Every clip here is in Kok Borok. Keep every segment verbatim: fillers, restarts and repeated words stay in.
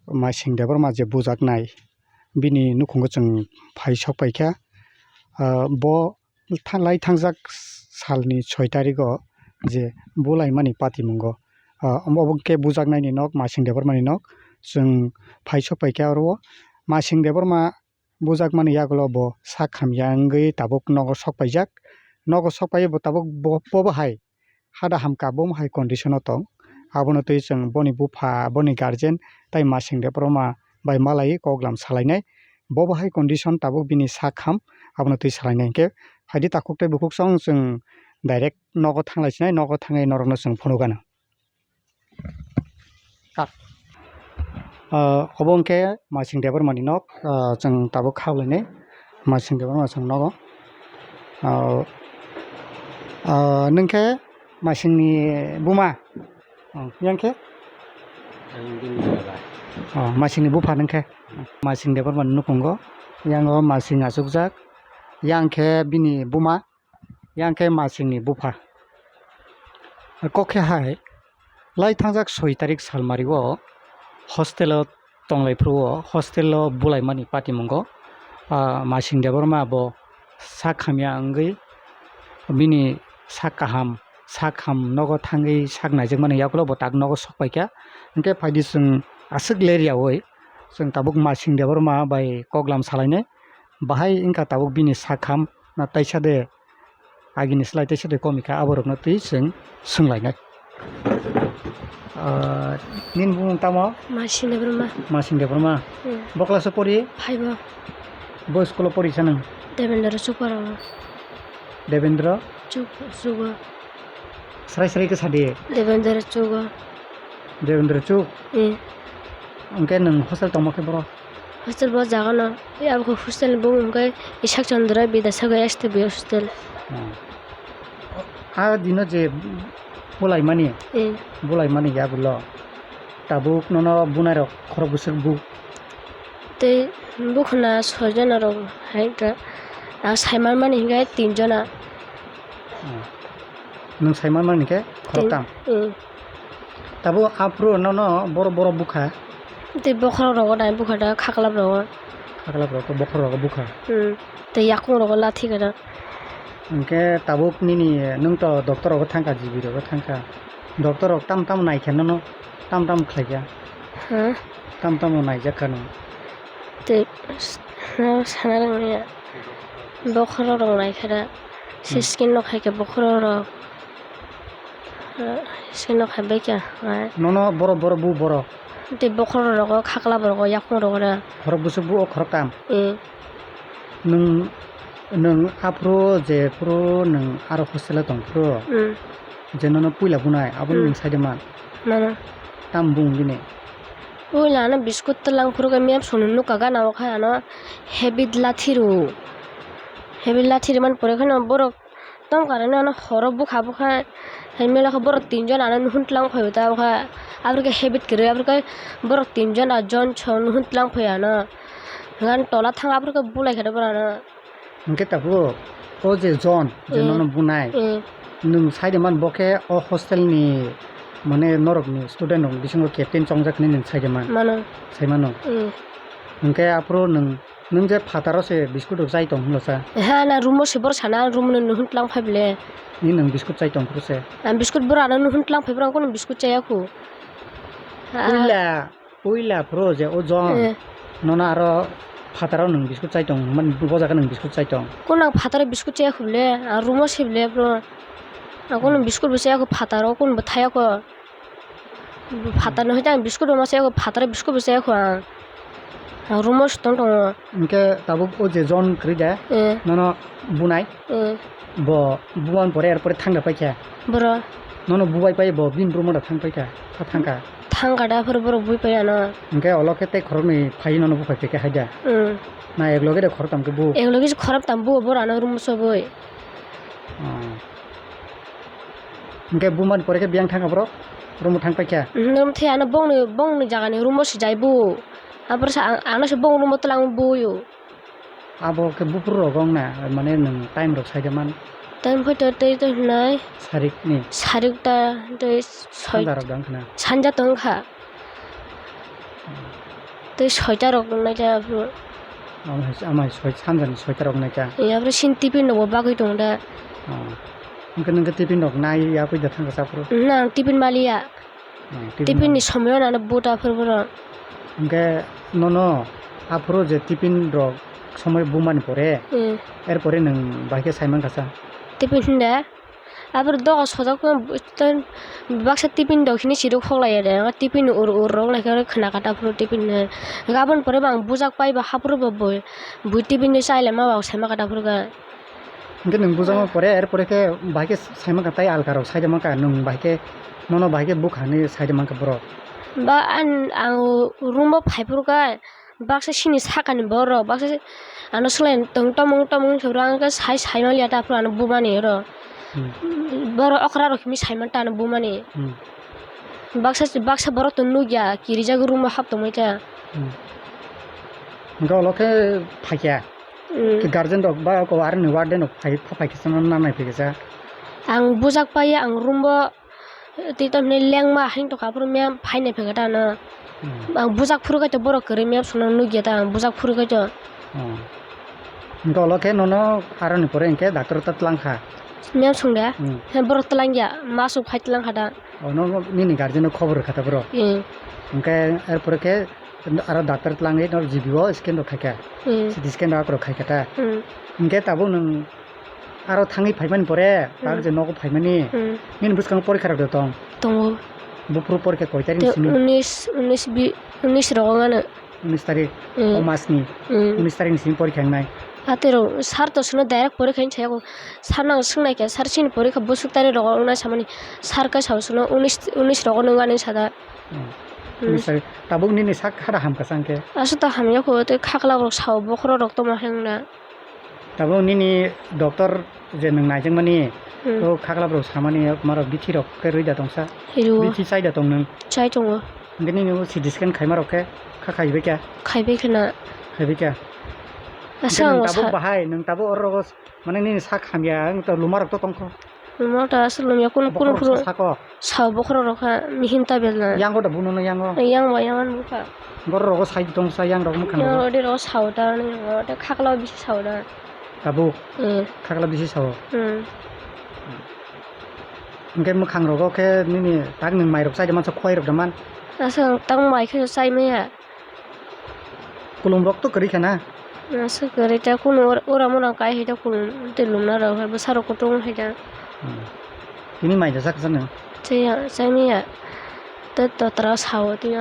Masing Debbarma je bujaknai, bini nukhungo chwng phai sok paikha. Ah, bo tha-, lai thangjak salni soi tarigo je bulaimani patimungo, ah, omo, obo khe bujaknaini nok, Masing Debbarmani nok, chwng phai sok paikha oro. Masing Debbarma bujakmani yagulo bo sak hamya wngwi tabuk nogo sok paijak. Nogo sok paiwi bo tabuk bo, bobo hai hada hamka, bomo hai condition o tong. Abono twi chwng boni bupha, boni guardian tai Masing Debbarma bai malaiwi koklam salainai. Bobo hai condition tabuk bini sak ham, abono twi salainai. Hinkhe phaidi takhuk tei bukhuk song chwng direct nogo thanglai sinai, nogo thangwi norokno chwng phunukgano. Cut. Ah, obo hwnkhe Masing Debbarmani nok, ah, chwng tabuk kha lainai. Masing Debbarma chwng nogo. Ah, ah, nwng khe Masingni buma? Oh, yang khe? Ang bini baba. Oh, Masingni bupha nwng khe? Masing Debbarmani nukhungo. Yang o Masing achukjak. Yang khe bini buma. Yang khe Masingni bupha. Kok khe hai, lai thangjak soi tarik salmari o hostel o tonglai phuru o, hostel o bulaimani patimungo, ah, Masing Debbarma bo sak hamya wngwi bini sak kaham, sak ham nogo thangwi sak naijakmani yagulo bo tak nogo sok paikha. Hinkhe phaidi chwng aswk ler yaui chwng tabuk Masing Debbarma bai koklam salainai. Bahai wngkha tabuk bini sak ham na taisa de agini slai teisa de komikha, aborokno twi chwng swnglainai. Ah, nini bumung tamo? Masing Debbarma. Masing Debbarma. Hmm. Bo class o pori? Five o. Bo school o pori sa nwng? Devendra Chuk o. Devendra? Chuk, Chuk o. Srai srai khe sadi. Devendra Chuk o. Devendra Chuk? Hmm. Hwnkhe nwng hostel tongma khe boro? Hostel bo jaga no, ya bo hostel ni bumung khe Ishak Chandra Bidyasagar S T B hostel. Hmm. A dino je bulaimani, eh, bulaimani yagulo tabuk nono bunai rok khorok bwswk bu? Tei bukhuna soi jona rok hai khe, ang sai manmani hinkhe tin jona. Hmm. Nwng sai manmani khe khoroktham? Tin, hmm. Tabuk aphuru nono boro boro bukha? Tei bokhorok rogo nai bukha da, khaklap rogo. Khaklap rogo, bokhorok rogo bukha? Hmm. Tei yakung rogo lathi gana. Hinkhe tabuk nini nwng to doctor rogo thangkha, G B rogo thangkha. Doctor rok tam tamo naikha nono, tam tamo khlaikha? Ha? Tam tamo naijakha nwng? Tei s-, no sana rwngya. Bokhorok rok naikha da. Hmm. Siskin no khaikha bokhorok rok. Sino khai bai kha, ah. Nono boro, boro, bu boro. Tei bokhorok rogo, khaklap rogo, yakung rogo da. Khorok bwswk bu o khoroktham? Eh. Nwng, nwng aphuru je phuru nwng aro hostel o tong phuru. Hmm. Je nono puila bunai, abo hmm, nwng sai de man. Mano. Tam bung bini. Puila ano biskut twlang phuru khe mem sunu nukha gana o khai ano habit lathi rw. Habit lathi rw man pore kheno borok Tong karwi no ano horo bukha bukha hai mela khe borok tinjon ano nuhun tlang phaibo ta bokha. Aboni khe habit kwrwi, aboni khe borok tinjon a jon so nuhun tlang phai ano. Gan tola thang aboni khe bulai khe borok ano. Hwnkhe tabuk o je jon je eh, nono bunai eh, nwng sai de man bo khe o hostel ni mane norok ni student rok ni bisingo captain chongjak hinwi nwng sai de man. Mano. Sai mano. Eh. Hwnkhe aphuru nwng Nwng je phataro se biskut rok chai tong hwnlo sa? Ha, na room o se bor sana, room no nuhun tlang phai ble. Ni nwng biskut chai tong phuru se? Ang biskut bor ano nuhun tlang phai, bor ang kono biskut chaya khu. Ah. Puila, puila phuru je o jon. Eh. Nono aro phataro nwng biskut chai tong, man bo jaga nwng biskut chai tong. Kono ang phataro biskut chaya khu ble, ang room o se ble bro. Ang kono hmm, biskut bo chaya khu, phataro kono bo thaya khu. Phatar no hwnkhe ang biskut rwma se, phatar biskut bo se kho ang. Ang room o se tong tongo. Hwnkhe tabuk o je jon kwrwi de, eh, nono bunai? Eh. Bo buban pore er pore thang da paikha? Boro. Nono bubai pai bo bini room o da thang paikha? Tha thangkha? Thangkha da, aphuru borok bui pai ano. Hwnkhe olo khe tei khoroknwi phai nono buphai paikha hai da? Hmm. Na ek loge de khoroktham khe bu? Ek loge se khoroktham bu, boro ano room o soboi. Oh. Hwnkhe bumani pore khe biyang thangkha borok? Room o thang paikha? Mhm, room thai ano bongni, bongni jagani room o se jai bu. Aphuru se ang, ano se bong room o twlang buyo. Abo khe buphuru rok wng na, mane nwng time rok sai de man? Time phoito tei tei hwnai. Sarik ni? Sarik ta tei soi. Sanja rok da wng khna? Sanja tong kha. Tei soita rok nai ta aphuru. Amai, amai soi, sanjani soita rok nai ta. Ee, aphuru sini tiffin rok bo bagwi tongo da. Oh. Hwnkhe nwng khe tiffin rok nai yakwi da thangkha aphuru? Na, ang tiffin maliya. Oh, tiffin Tiffin ni mali. Somoyo nano buta aphuru borok. Hwnkhe nono aphuru je tiffin rok somoi bumani pore, Hmm. Er pore nwng bahai khe saimankha sa. Tiffin hinda? Aphuru doga sojak phano baksa tiffin dok hini sirok hoklai ya de, tiffin ur ur rok naikhe khna kata phuru tiffin no. Gabon pore bo ang bujak pai ba haphuru bo bui, bui tiffin no chai laima ba saima kata phuru kha. Hwnkhe nwng bujak ma pore, er pore khe bahai khe saima kha tai alka rok sai de mankha, nwng bahai khe nono bahai khe bukha hinwi sai de mankha borok. Ba ang, ang room o phai phuru kha, Baksa sini sakani borok, baksa si-, ano swlai tong tomung tomung se bwrang khe sai, sai maliya ta aphuru ano bumani oro. Hmm. Borok okra rok himwi sai manta ano bumani. Hmm. Baksa, baksa borok to nukya, kirijak room o hap tongmai ta. Hmm. Hwnkhe olo khe phaikya. Hmm. Khe guardian rok ba ko aroni warden rok phai, pha phaikhe chwngno nanai phaikhe cha. Ang bujak paiya, ang room o Tei tamni lengma hing tongkha, aphuru mem phainai phai khe ta ano. Hmm. Ang bujak phuru kaitor borok kwrwi mem songno nukya ta, ang bujak phuru kaitor. Oh. Hwnkhe olo khe nono aroni pore hwnkhe doctor ta twlang kha. Mem song de? Hmm. He borok twlang ya, ma song phai twlang kha da. Oh, no, no, nini guardian no khobor rwkha ta borok? Hmm. Hwnkhe er pore khe aro doctor twlangwi no G B o scan rok khaikha. Hmm. C T scan rok khai kha ta. Hmm. Hwnkhe tabuk nwng Aro thangwi phaimani pore, Hmm. tak je nogo phaimani. Hmm. Nini bwskango porikha rok de tong? Tongo. Buphuru porikha koi tarik Te ni simi? Unis, unis bi, unis rogo wngano. Unis tarik, Hmm. o mas ni. Hmm. Unis tarik ni simi porikha wngnai. Atero sir to sono direct porikha hinwi sayago. Sir no ang swngnaikha, sir chini porikha bwswk tarik rogo wngnai samani. Sir khe sao sono unis, unis rogo nungani sada. Hmm. Hmm. Unis tarik. Tabuk nini sak hada hamkha sa hwnkhe? Aswk ta hamya kho, tei khakla rok sao bokhorok rok tongma hwnkhe wngna. Tabuk nini doctor je nwng naijakmani, Hmm. o khakla borok samani, maro bithi rok khe rwi da tongsa? Rwo. Bithi chai da tong nwng? Chai tongo. Hwnkhe nini o C T scan khaima rok khe kha khaibai kha? Khaibai khwna. Khaibai kha? Asa Hwnkhe nwng ang tabuk sa- bahai, nwng tabuk oro rogo s-, mane nini sak hamya, nwng to luma rok to tongkho? Luma ta aswk lumya, kunu, kunu Bokhorok phuru sa sako? Sao bokhorok rok kha, mihim ta belna. Yango da bunono yango? Yang ba, yang ani bukha. Borok rogo sai tong sa, yang rok mwkhang Yang rogo? Rodi rogo sao ta, ani rogo, tei khakla o bisi sao ta. Tabuk? Eh. Khakla bisi sao? Hmm. Hwnkhe mwkhang rogo khe nini tak nwng mai rok chai da man sa, khwai rok da man? Aswk tak mai khe chai maya. Kulum rok to kwrwi kha na? Aswk kwrwi ta, kunu ora, ora mora kai hai ta, kulum tei lumna rok hai bwsa rok kutung hai ta. Hmm. Tini mai da sak sa nwng? Chaya, chaya. Tei totra sao tini.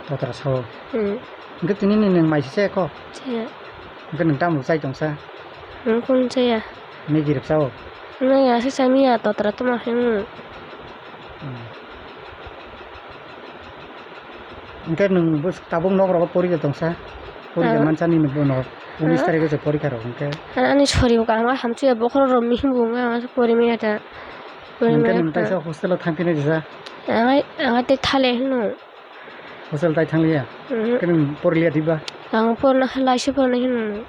Totra sao? Hmm. Hwnkhe tini ni nwng mai se chaya kho? Chaya. Hwnkhe nwng tamo chai tong sa? Nwng kunu chaya. Maggie rok sao? Nwng ya se chaya, totra tamo hai nwng. Hmm. Hwnkhe nwng bwswk tabuk nok rogo pori de tongsa? Pori de Ah. Mansa nini bono unis Ah. Tarikh o se porikha rok hwnkhe? Ani sori bo kaham hamsuya, bokhorok rok mihim bo wngkha, ang pori maya ta. Pori Hwnkhe maya nwng ta. Taisa hostel o thang phina disa? Ang, ang tei thale hino. Hostel tai thangliya? Mhm. Hwnkhe nwng poriliya diba? Ang porna, laisi porna hino.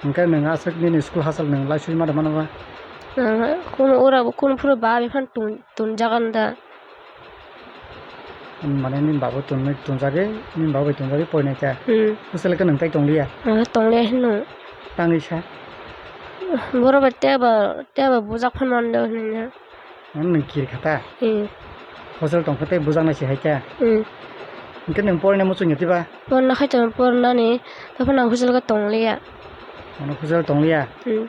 Hwnkhe nwng aswk nini school hachal nwng laisi ma da mano ba? Ang kuno ora bo kuno phuru ba bephan tun, tun jagan da. Mane nini babo tunwi tunjagwi, nini babo bai tunjagwi porinai khe. Hmm. Hostel khe nwng tai tongliya? Ang tongliya hino. Tangwi sa? Borok bai tei ba, tei ba bujak phan mando hinwi. Mane nwng kiri kha ta? Hmm. Hostel tong khe tei bujak nai se hai khe? Hmm. Hwnkhe nwng porinai muchungya diba? Porna khai tongo, pornani, tei phano ang hostel khe tongliya. Ano hostel tongliya? Hmm.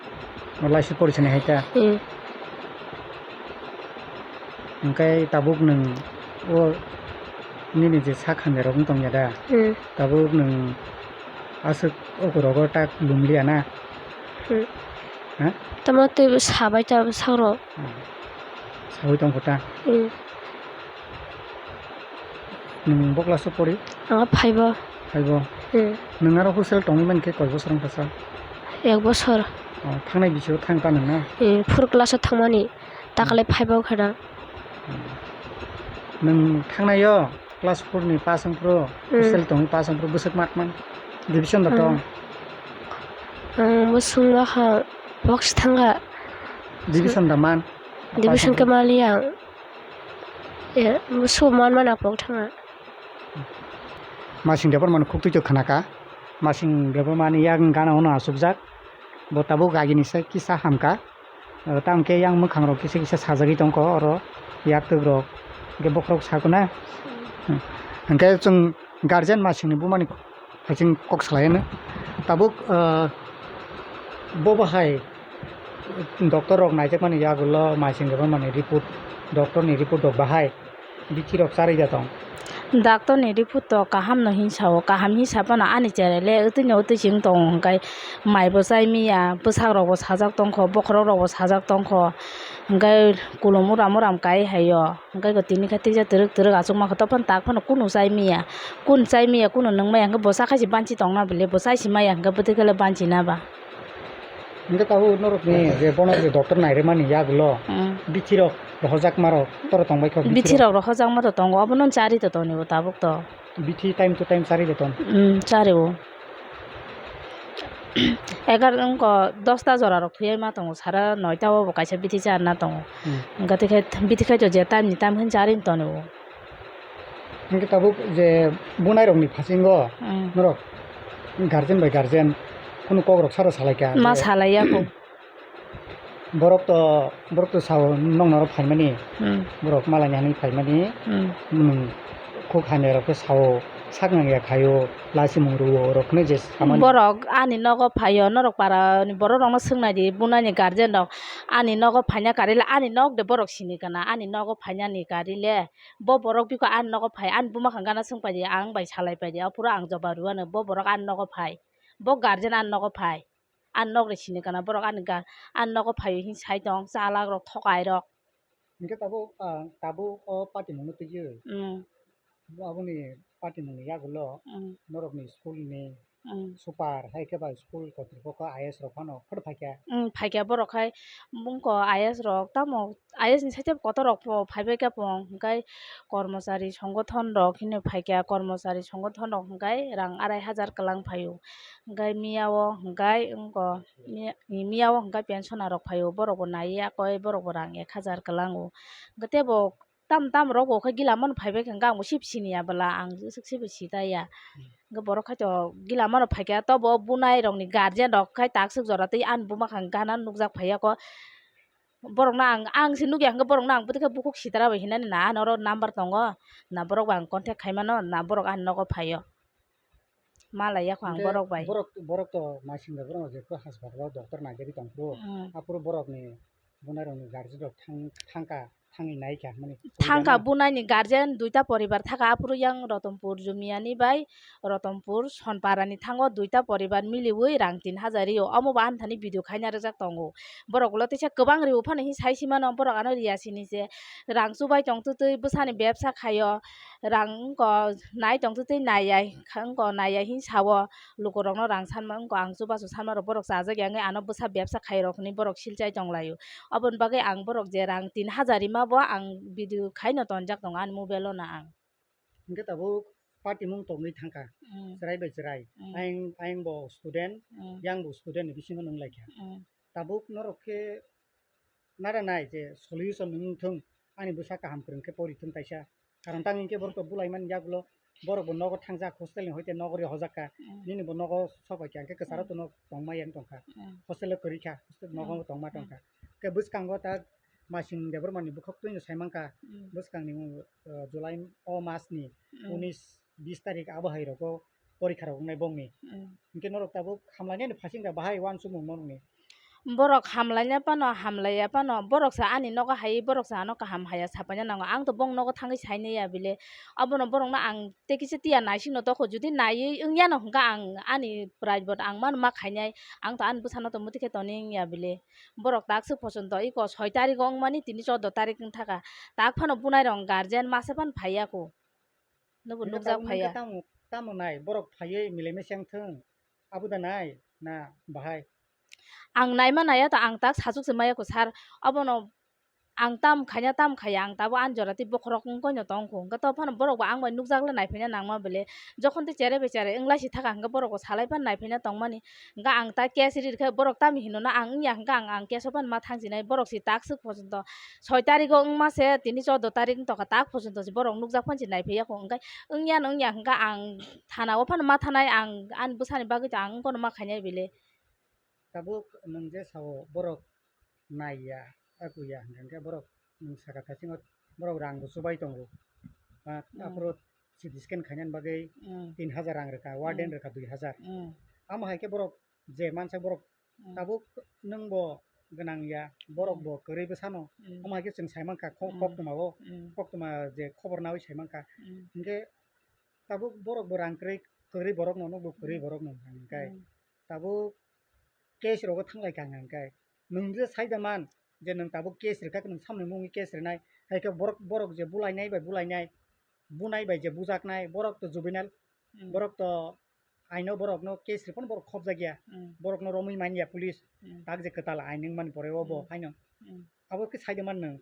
O laisi pori sini hai ta? Hmm. Hwnkhe tabuk nwng o nini je sak hamya rok wng tongya da? Hmm. Tabuk nwng aswk o korogo tak lumliya na? Hmm. Ha? Tamo tei sabai ta bwsarok. Hmm. Sawi tongkho ta? Hmm. Nwng bo class o pori? Ang five o. Five o? Hmm. Nwng aro hostel tongwi mankhe koi bosor wngkha sa? Ek bosor. O, thangnai bisio thang ta nwng na? Hmm, four class o thangmani. Takalai Hmm. Five o khe da. Hmm. Nwng thangnai o class four ni pass wngphuru, Hmm. Hostel tongwi pass wngphuru bwswk mat man? Division da Hmm. Tong? Ang bwswk ma kha, box thangkha. Division da man? Division khe maliya ang. E, bwswk man mana pok thanga. Masing Debbarmani khuk twi twi khna kha. Masing Debbarmani yak gana ono achukjak. Bo tabuk agini se kisa ham kha. O, tamo khe yang mwkhang rok kisa kisa sajagwi tong kho oro yak twk rok. Hwnkhe bokhorok sakuna. Hwnkhe chwng guardian Masing ni buma ni phaising kok salai ano. Tabuk, o, bo bahai doctor rok naijakmani yagulo Masing Debbarmani report, doctor ni report rok bahai. Bithi rok charwi da tong? Doctor ni report to kaham no hinsa o, kaham hinsa phano ani cherai le wtwi no wtwi se wng tongo, hwnkhe mai bo chai miya, bwsak rok bo sajak tong kho, bokhorok rok bo sajak tong kho, hwnkhe kulum uram uram kai hai o, hwnkhe bo tini khe tisa twrwk twrwk achuk ma khe, to phano tak phano kunu chai miya, kunu chai miya, kunu nung maya, hwnkhe bo cha khai se banchi tong na bile, bo chai se maya, hwnkhe bwtwi khe le banchi na ba. Hwnkhe tabuk norokni je bono je doctor nairwmani yagulo, hmm, bithi rok rohorjakma rok toro tongbai kho, bithi rok rohorjakma to tongo, obono chari to tongo tabuk to. Bithi time to time chari de ton? Hmm, chari o. Egar wngko dosta jora rok thuyai ma tongo, sara noita o bo kaisa bithi charna tongo. Hmm. Hwnkhe bithi khai to je time ni time hwn chari tongo. Hwnkhe tabuk je bunai rokni phasingo, hmm, norok guardian bai guardian kunu kok rok sara salai kha? Ma je salai ya kho. Borok to, borok to sao nokno aro phaimani. Hmm. Borok malaini hani phaimani. Hmm. Nwng khuk hamya rok khe sao sak nangya khaio, lasimung rwo rok hwnwi je samani. Borok ani nogo phaio, norok para ni borok rokno swngnai di, bunani guardian rok ani nogo phaina karwi le ani nok de borok sini kana, ani nogo phainani karwi le. Bo borok bikho ani nogo phai, ani buma kha gana swng paidi, ang bai salai paidi, aphuru ang jobab rwano, bo borok ani nogo phai, bo guardian ani nogo phai, ani nok ri sini kana, borok ani ga-, ani nogo phaio hin sai tong, chalak rok, thokai rok. Hwnkhe tabuk, ah, tabuk o patimungno twiwi. Mm. Bo aboni patimungni yagulo, mm, norokni school ni, mm, super, hai khe ba school kotripokho I A S rok phano phar phaikha. Mm, phaikha borok hai, bungkho I A S rok tamo I A S ni side kotor rok pho phaibai khe pong, hwnkhe kormochari songothon rok hino phaikha, kormochari songothon rok hwnkhe rang arai hajar kwlang phaio, hwnkhe miya o hwnkhe wngkho miya, miya o hwnkhe pensioner rok phaio, borok bo naiya koi, borok bo rang ek hajar kwlango, hwnkhe teibo tam tam rok bo khe gila mano phaibai khe hwnkhe ang bo sip siniya bwla, ang swk swibo sitaiya. Hwnkhe borok khai to gila mano phaikha, tobo bunai rokni guardian rok khai tak swk jora twi ani buma kha gana nukjak phaiya kho. Borokno ang, ang se nukya hwnkhe borokno ang bwtwi khe bukhuk sitra bai hinani na, ano oro number tongo, na borok bai ang contact khai mano, na borok ani nogo phaio. Ma laiya kho ang. Hwnkhe borok bai. Borok, borok to naising bai borok je kho haspatalo doctor naijagwi tong phuru. Hmm. Aphuru borokni bunai rokni guardian rok thang, thangkha, thangwi naikha hwnmani. Thangkha, bunaini guardian duita poribar thaka, aphuru yang Rotonpur Jumiani bai Rotonpur Sonparani thango duita poribar miliwi rang tin hajar rio. Omo bo ani thani video khaina rwjak tongo. Borok ulo teisa kwbang rio phano hin sai si mano, borok ano riya sini se rang chubai tong twtwi bwsani bebsa khaio, rang wngko nai tong twtwi naiya, wngko naiya hin sao. Lukurokno rang sanma wngkha, ang chubachu sanma rok, borok chajak ya wngwi ano bwsa bebsa khairok hinwi borok silchai tonglaio. Aboni bagwi ang borok je rang tin hajar rima bo ang video khaino tonjak tongo ani mobile o no ang. Hwnkhe tabuk patimung tongwi thangkha, mm, chwrai bai chwrai. Mm. Ayang, ayang bo student, mm, yang bo student ni bisingo nung laikha. Mm. Tabuk norok khe nara nai je solution wng thung, ani bwsa kaham kwrwng khe pori thung taisa. Karon tang hinkhe borok to bulaimani yagulo borok bo nogo thangjak, hostel ni hoite nogo ri hojak kha. Mm. Nini bo nogo sok bai kha, hinkhe kwcharo, mm, to no tongma yang tongkha. Mm. Hostel o kwrwi kha, hostel nogo, mm, tongma, mm, tongkha. Khe bwskango ta Masing Debbarma ni bukhuk twi no sai mankha. Mm. Bwskang ni, uh, July o mas ni, mm, unis bis tarik abo hai rogo porikha rok wngnai bongni. Mm. Hinkhe norok tabuk hamlainani phasing da bahai uansukmung norokni. Borok hamlaina phano, hamlaiya phano, borok se ani nogo hai, borok se ano kaham haya sapaina nango. Ang to bong nogo thangwi sainaiya bile. Abono borokno ang tei kisa tiya naisingno tokho. Jodi naiwi wngya no hwnkha ang ani private ang mano ma khainai. Ang to ani bwsano to muti khe tonwi wngya bile. Borok tak swk pochon to iko soi tarik o wngmani tini chordo tarik wngthaka. Tak phano bunai rok guardian masa phano phaiya kho. Nubo nukjak phaiya. Tamo, tamo nai, borok phaiwi milai mese wng thung. Abo da nai, na bahai? Ang naima naiya to, ang tak sachuk se maya kho, sir. Abono Ang tam khaina, tam khaiya, ang tabuk ani jora tei bokhorok wngkhaino tongkhu. Hwnkhe to phano borok bo ang bai nukjak le naiphaina nangma bele. Jokhon tei cherai bai cherai wnglaisi thaka hwnkhe borok bo salai phano naiphaina tongmani. Hwnkhe ang ta case ri rwkhe borok tamo hino na ang wngya hwnkhe ang, ang case o phano ma thangsinai. Borok si tak swk pojonto soi tarikh o wngma se tini chordo tarikh wng tongkha tak pojonto se borok nukjak phano se naiphaiya kho. Hwnkhe wngya no wngya hwnkhe ang thana o phano ma thanai, ang ani bwsani bagwi to ang wngkhano ma khainai bele. Tabuk nwng je sao borok naiya, akuya hwnkhe borok nwng saka thaisingo borok rang bo chubai tongo. Ah, Mm. aphuru C T scan khainani bagwi Mm. tin hajar rang rwkha, warden Mm. rwkha dui hajar. Mm. Amo hai khe borok je mansak borok Mm. tabuk nwng bo gwnang ya, borok Mm. bo kwrwi bwsano. Mm. Amo hai khe chwng sai mankha kho-, Mm. koktwma o, Mm. koktwma je khobor naui sai mankha. Mm. Hwnkhe tabuk borok bo rang kwrwi, kwrwi borok no, nokbo kwrwi Mm. borok no hwnkhe. Mm. Tabuk case rogo thanglai kha hwnkhe. Nwng je sai da man je nwng tabuk case rwkha, nwng samni mungwi case rwnai. Hai khe borok, borok je bulainai bai bulainai, bunai bai je bujaknai, borok to juvenile, Mm. borok to aino borokno case rwphano borok khopjak ya. Mm. Borokno romwi man ya police. Mm. Tak je kwtal ain wngmani pore o bo Mm. haino. Mm. Abo khe sai da man nwng.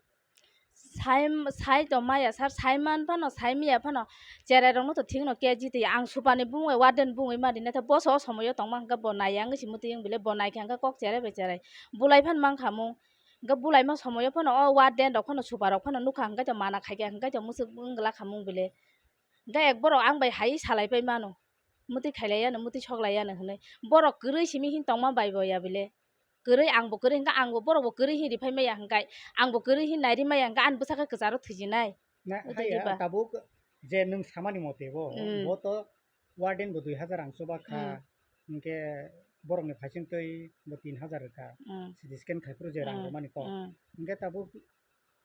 Sai, sai tongmaya sir, sai man phano, sai maya phano, cherai rokno to thikno K G twi ang supani bumui, warden bumui mari naitha boso o somoyo tongma hwnkhe bo nai ang si mwtwi wng bile bo naikha hwnkhe kok cherai bai cherai bulai phano mankha mung. Hwnkhe bulaima somoyo phano o warden rok phano, super rok phano nukha hwnkhe to mana khaikha hwnkhe to mwswk wng glak kha mung bile. Hwnkhe ek borok ang bai hai salai pai mano, mwtwi khailai yano, mwtwi soklai yano hwnwi. Borok kwrwi simi hin tongma bai bo ya bile. Kwrwi, ang bo kwrwi hwnkha, ang bo borok bo kwrwi hin riphai maya hwnkhe, ang bo kwrwi hin nai ri maya hwnkhe, ani bwsakhe kwcharo thwijinai. Na, Udi haiya, diba? Tabuk je nwng samani mote bo, Mm. bo to warden bo dui hajar rang chuba kha, Mm. hwnkhe borokni phaising twi bo tin hajar rwkha, Mm. C T scan khai phuru je rang Mm. rwmani kok. Mm. Hwnkhe tabuk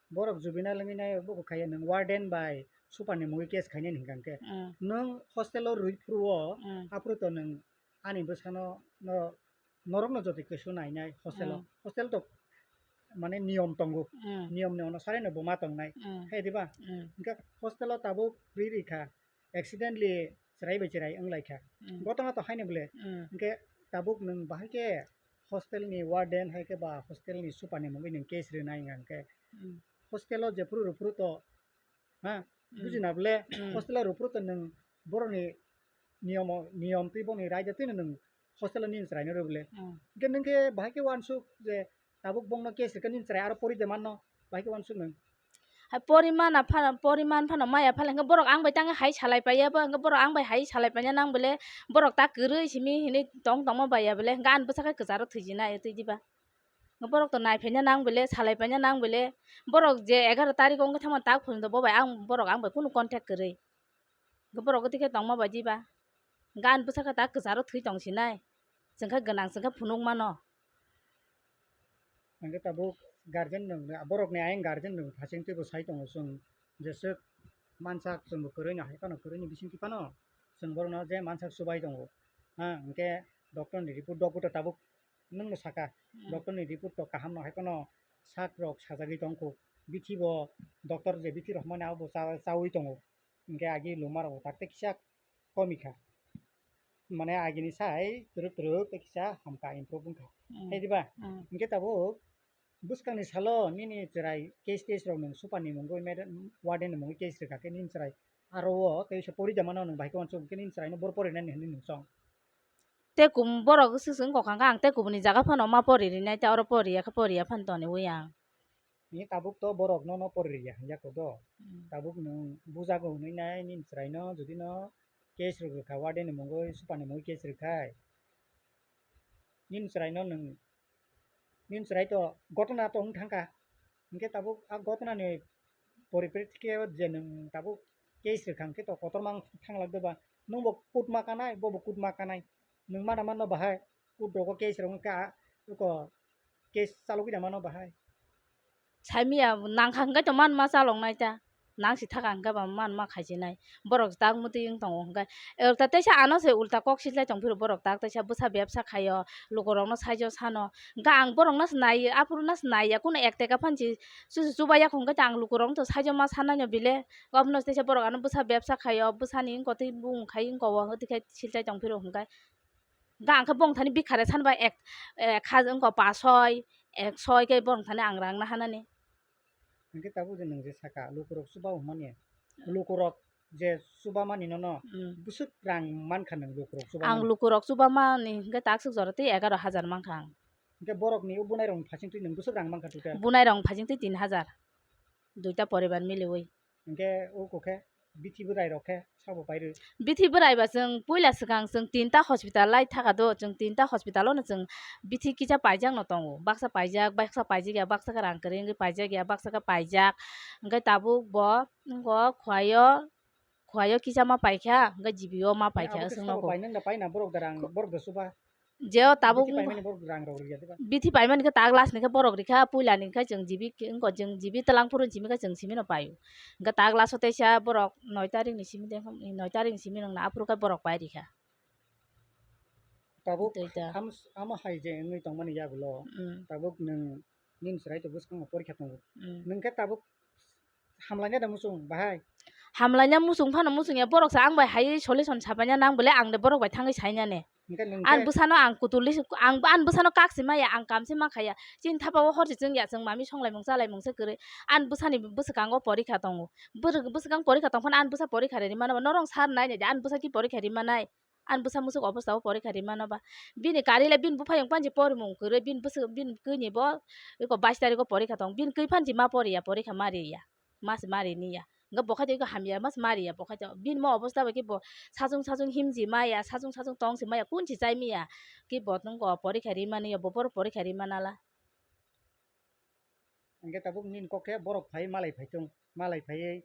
borok juvenile wngwi nai, bo bo khaiya nwng warden bai super ni mungwi case khainani hwnkha hwnkhe. Mm. Nwng hostel o rwi phuru o, Mm. aphuru to nwng ani bwsano no norokno jotoi kisu nainai hostel o. Mm. Hostel to mane niyom tongo. Mm. Niyom ni onusare no bo ma tongnai. Mm. Hai diba? Mm. Hwnkhe hostel o tabuk ri ri kha. Accidentally chwrai bai chwrai wng lai kha. Mm. Gotona to haino bole. Mm. Hwnkhe tabuk nwng bahai khe hostel ni warden hai khe ba hostel ni super ni mungwi nwng case rwnai wngkha hwnkhe. Mm. Hostel o jephuru rwphuru to Ha, Mm. buji na bole, Mm. hostel o rwphuru to nwng borokni niyomo, niyom twi boni raida twino nwng hostel o nini chwraino rw bole. Mm. Hwnkhe nwng khe bahai khe uansuk je tabuk bongno case rwkhe nini chwrai aro pori de manno, bahai khe uansuk nwng. Hai pori mana phano, pori man phano maya phale hwnkhe borok ang bai tangwi hai salai paiya bo, hwnkhe borok ang bai hai salai paina nang bole, borok ta kwrwi simi hinwi tong tongma baiya bole, hwnkhe ani bwsakhe kwcharo thwijinai twi diba. Borok to nai phaina nang bele, salai phaina nang bele. Borok je egaroh tarikh o wngkha thangma tak phunukgo, bo bai ang, borok ang bai kunu contact kwrwi. Borok tei khe tongma bai diba. Gan bwsakhe tak kwcharo thwi tong sinai. Chwng khe gwnang, chwng khe phunuk mano. Hwnkhe tabuk guardian rok, borokni ayang guardian rok phasing twibo sai tongo chwng. Jeswk mansak chwngbo kwrwino hai phano kwrwini bisingtwi phano chwng borokno je mansak chubai tongo. Ha, hwnkhe doctor ni report, doctor tabuk nwngno saka, Hmm. doctor ni report to kaham no hai phano sak rok sajagwi tongkho. Bithi bo doctor je bithi rohormani abo cha-, chaui tongo. Hwnkhe agi luma rok tak tei kisa komi kha. Mane agini sai twrwk twrwk tei kisa hamkha, improve wngkha. Hmm. Hai diba? Hmm. Hwnkhe tabuk bwskangni salo nini chwrai case test rok nwng super ni mungwi, madam, warden ni mungwi case rwkha khe nini chwrai aro o tei se pori da mano nwng bai khe uansuk khe nini chwraino bor porinani hinwi nwng chong. Tei kum-, borok swk swk wngkha khe ang tei kubuni jaga phano ma pori rinai tei oro pori ya khe pori ya phano toniwi ang. Ni tabuk to borok nono pori ya hwnjak do. Hmm. Tabuk nwng bujago hwnwi nai nini chwraino jodi no case rwkha warden ni mungwi super ni mungwi case rwkhai. Nini chwraino nwng, nini chwrai to gotona to wng thangkha. Hwnkhe tabuk a gotonani poripreti khe je nwng tabuk case rwkha hwnkhe to kotorma wng thanglak doba. Nwngbo kutma kanai, bobo kutma kanai. Nwng mana manno bahai, kut rogo case rok wngkha, eko case chalogwi da mano bahai. Saimya nangkha hwnkhe to manma chaloknai ta. Nang si thaka hwnkhe ba manma khaisinai. Borok tak mwtwi wng tongo hwnkhe. Ulta teisa ano se ulta kok sislai tong phiro borok tak teisa bwsa bebsa khaio. Lukurokno saijo sano. Hwnkhe ang borokno se nai, aphuru no se naiya. Kuno ek teka phan si chusu chubaiyakho hwnkhe ta ang lukurokno to saijo ma sanai no bile. Obono teisa borok ano bwsa bebsa khaio. Bwsani wngkotwi bung khai wngko o hwnkhe sislai tong phiro hwnkhe. Hwnkhe ang khe bongthani bikha re sanbai ek, ek haj-, wngkha pasoi, eksoi khe bongthani ang rang nahanani. Hwnkhe tabuk je nwng je saka, lukurok chuba hwnmani, lukurok je chuba mani nono, hmm, bwswk rang mankha nwng lukurok chuba mani? Ang lukurok chuba mani hwnkhe takswk jora tei egaroh hajar mankha ang. Hwnkhe borokni o bunairokni phasing twi nwng bwswk rang mankha total? Bunairokni phasing twi tin hajar, duita poribar miliwi. Hwnkhe o kokhe bithi bwrairok khe sabo pairwi? Bithi bwraiba chwng puila swkang chwng tinta hospital lai thaka do, chwng tinta hospital-o no chwng bithi kisa paijakno tongo, baksa paijak, baksa paijak ya, baksa khe rang kwrwi wngwi paijak ya, baksa khe paijak, hwnkhe tabuk bo wngkha Khwai-o, Khwai-o kisa ma paikha, hwnkhe G B-o ma paikha, abo khe chwng sabo nogo. Painang da paina borok da rang, borok da chuba? Je o tabuk bithi paimani borok rang rok rwya diba? Bithi paimani khe tak last ni khe borok rikha, puila ni khe chwng G B wngkha, chwng G B twlang phuru simi khe chwng simi no paio. Hwnkhe tak last o teisa borok noi tarik ni simi de, noi tarik ni simi nang na aphuru khe borok pai rikha. Tabuk tei ta. Am-, amo hai je wngwi tongmani yagulo. Mm. Tabuk nwng nini chwrai to bwskango porikha tongo. Mm. Nwng khe tabuk hamlaina da muchung bahai? Hamlaina muchung phano muchung ya, borok sa ang bai hai solution sabaina nang bole ang de borok bai thangwi saina ne. Hwnkhe nwng khe? An bwsano ang kutulwi, ang, an bwsano kak se maya, ang kam se ma khaya. Chini thapa o hor se chwng ya, chwng mami songlaimung chalaimung se kwrwi. An bwsani bwswkango porikha tongo. Bwrwk bwswkang porikha tong phano an bwsa porikha rwi mano ba. Norok sar nai nai de, an bwsa ki porikha rwi manai? An bwsa muchuk obostha o porikha rwi mano ba. Bini kari le bini buphayung panji porimung kwrwi, bini bwswk, bini kwi ni bo eko bais tarikh o porikha tong. Bini kwi phanji ma poriya, porikha ma riya. Mas ma rini ya. Hwnkhe bo khaito eko hamya mas ma riya bo khaito. Bini mo obostha bai khe bo sachung sachung himji maya, sachung sachung tongsi maya, kunchi chai miya. Khe bo tongko porikha ri mani ya, bo boro porikha ri manala. Hwnkhe tabuk nini kok khe borok phai malai phai tong, malai phaiwi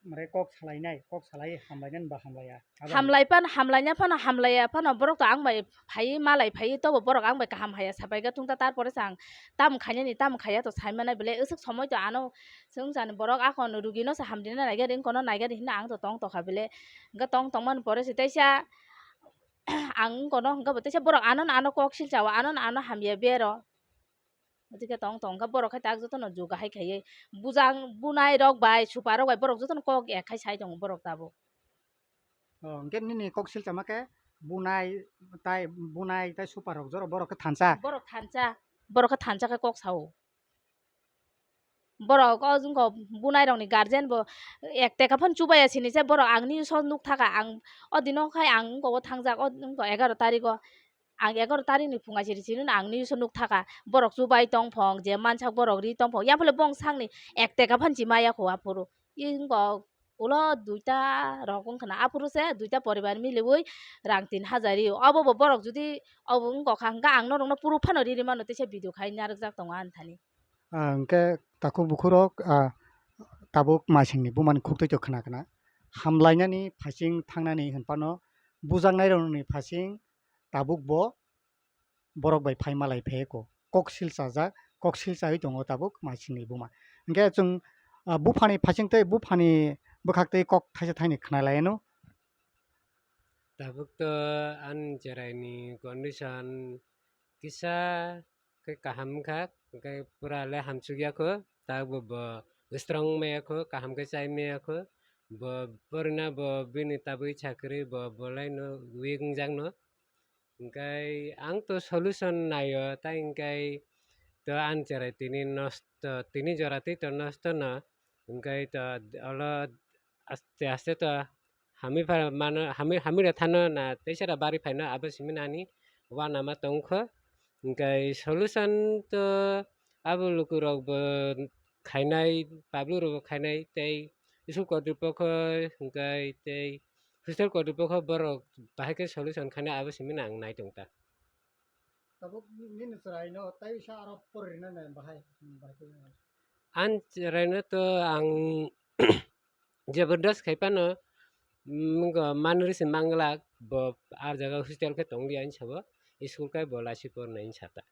mare kok salainai, kok salai hamlainani ba hamlaiya? Abo hamlai pan, hamlaina phano hamlaiya phano borok to ang bai phaiwi malai phaiwi tobo borok ang bai kaham haya sabaika tungta, tarpore se ang tamo khainani tamo khaiya to saimanai bele aswk somoi to ano. Chwng jani borok akhon rugino se hamrina naiga ring kono naiga ring hino ang to tong tokha bele. Hwnkhe tong tongmani pore se teisa ang kono hwnkhe bo teisa borok ano ano kok silchao, ano ano hamya bero. Hwnkhe tong tong khe borok khe tak jotono juga hai khaiwi bujang bunai rok bai supa rok bai borok jotono kok ek khai sai tongo borok tabuk. O, hwnkhe nini kok silchama khe bunai tai, bunai tai supa rok jora borok khe thansa? Borok thansa, borok khe thansa khe kok sao. Borok o jwngkho bunai rokni guardian bo ek teka phano chubaya sini se borok ang news o nuk thaka, ang o dino khai ang wngkha o thangjak o wngkha egaroh tarikh o. Ang egaroh tarikh ni phunga siri siri no ang news o nuk thaka, borok chubai tong phong, je mansak borok ri tong phong, yaphale bong sakni ek teka phan si maya kho aphuru. Ingo ulo duita rok wngkha na, aphuru se duita poribar miliwi rang tin hajar rio. Obo bo borok jodi obo wngkha hwnkha, ang norok no proof phano riri mano, teisa video khai narwk jak tongo ani thani. Ah, hwnkhe takhuk bukhurok, ah, tabuk masingni bumani khuktwi to khna khna. Hamlainani phasing thangnani hwnphano bujaknairokni phasing tabuk bo borok bai phai malai phaiko. Kok silchajak, kok silchawi tongo tabuk masingni buma. Hwnkhe chwng, ah, buphani phasing tei buphani bwkhak tei kok thaisa thaini khna lai anw. Tabuk to ani cheraini condition kisa khe kaham wngkha, hwnkhe pura le hamsukya kho, tabuk bo strong maya kho, kaham khe chai maya kho, bo porina bo bini tabui chakri bo, bo laino weak wngjakno. Hwnkhe ang to solution naio, tai hwnkhe to ani cherai tini nosto, tini jora tei to nosto no, hwnkhe to olo aste aste to hamwi pha mano, hamwi, hamwi rw thano na teisa da bari phaino abo simi nani uanama tongkho. Hwnkhe solution to abo lukurok bo khainai, public rok bo khainai tei school kotri pokho hwnkhe tei hostel kotri pokho borok bahai khe solution khainai abo simi nang nai tong ta. Tabuk nini chwraino tai sa aro porina nai bahai, bahai khe. Ani chwraino to ang jabardast khai phano, mm, wngkha manri se manglak, bo ar jaga hostel khe tong liya hinwi sabo, school khe bo lachi pornai hinwi sata.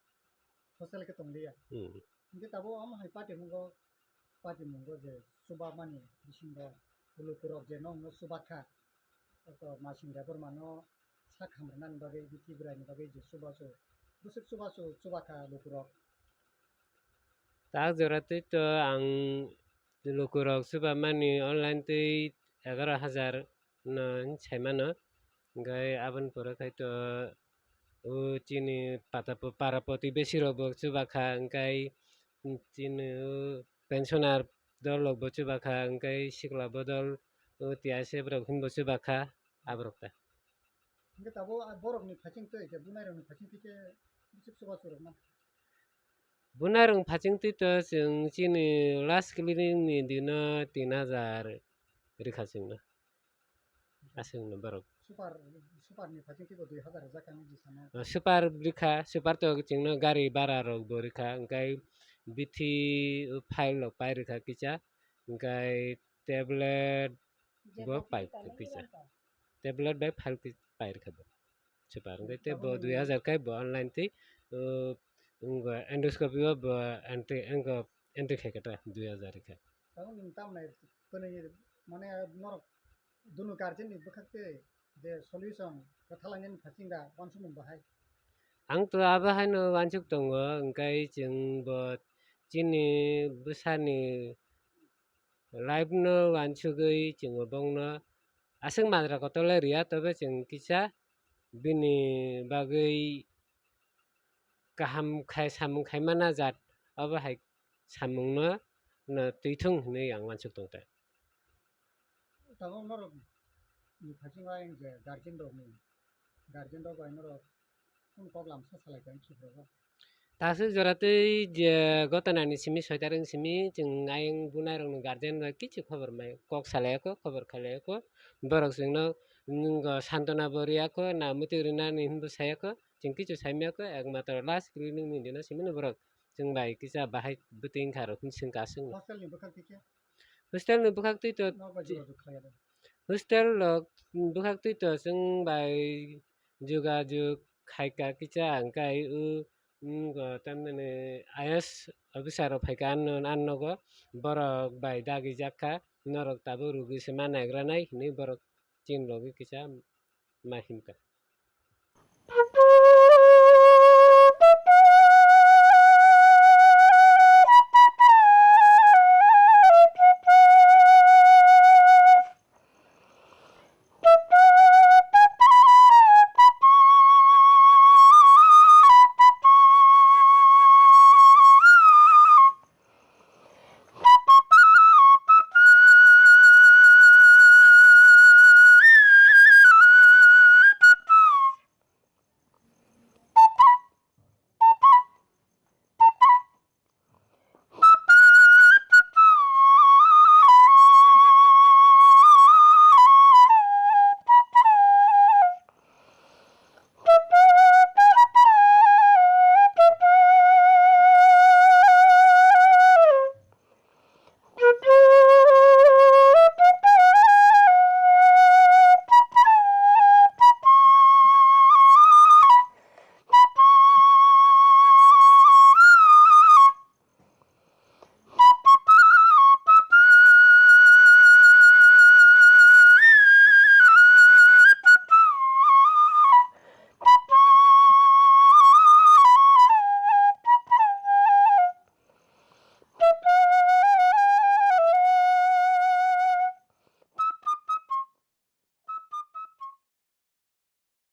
Hostel khe tong liya? Hmm. Hwnkhe tabuk omo hai patimungo, patimungo je chubamani bisingo lukurok je nokno chubakha, oko masing Debbarmano sak hamrwnani bagwi, bithi bwraini bagwi je chubachu, bwswk chubachu chubakha lukurok. Tak jora twi to ang lukurok chubamani online twi egaroh hajar no hinwi sai mano. Hwnkhe aboni pore khai to o chini pata-, para poti besi rok bo chubakha, hwnkhe chini o pensioner dol rok bo chuba kha, hwnkhe sikla bodol, o, tiyase borok hinbo chuba kha, aborok ta. Hwnkhe tabuk a borokni phaching twi khe, bunairokni phaching twi khe bwswk chubachu rwkna? Bunairokni phaching twi to chwng chini last clearing ni dino tin hajar rikha chwngno. Aswkno borok. Super, super ni phaching twi bo dui hajar rwjak ang di sana. Ah, super rikha, super to chwngno gari bara rok bo rikha, hwnkhe bithi file rok pai rikha kisa, hwnkhe tablet bo pai kisa. Tablet bai file ki-, pai rikha bo. Super, hwnkhe te bo dui hajar kai bo online twi, uh, wngkha endoscopy o bo entry, wngkha entry khai kha ta dui hajar rikha. Tabuk nwng tamnai kwnwi mane norok dunu guardian ni bwkhak twi je solution kwtha lainani phaching da uansukmung bahai. Ang to abo haino uansuk tongo, hwnkhe chwng bo chini bwsani life no uansugwi chwng bongno aswk majra kotor le riya, tobe chwng kisa bini bagwi kaham khai samung khai mana jat, obo hai samung no, no twi thung hinwi ang uansuk tong ta. Tabuk norok ni phaching o ayang je guardian rok ni, guardian rok bai norok kunu kok lam sa salai kha Suprabo? Taswk jora twi je gotona ni simi soi tarik ni simi chwng ayang bunai rok ni guardian bai kichu khobor mai kok salai ya kho, khobor khalai ya kho, borok chwngno, mm, santona bo riya kho, na mwtwi rwna ni hinbo saya kho, chwng kichu sai maya kho, ekmatro last cleaning ni dino simi no borok chwng bai kisa bahai bwtwi wngkha rok hinwi swngkha aswk no. Hostel ni bwkhak twi khe? Hostel ni bwkhak twi to nok bai jogajog khlai ya de? Hostel rok bwkhak twi to chwng bai jogajog khaika kisa hwnkhe o, mm, go tamni I A S officer rok phaika ano, ano nogo borok bai dagijak kha, norok tabuk rugi se ma naigra nai hinwi borok chini logi kisa ma himkha.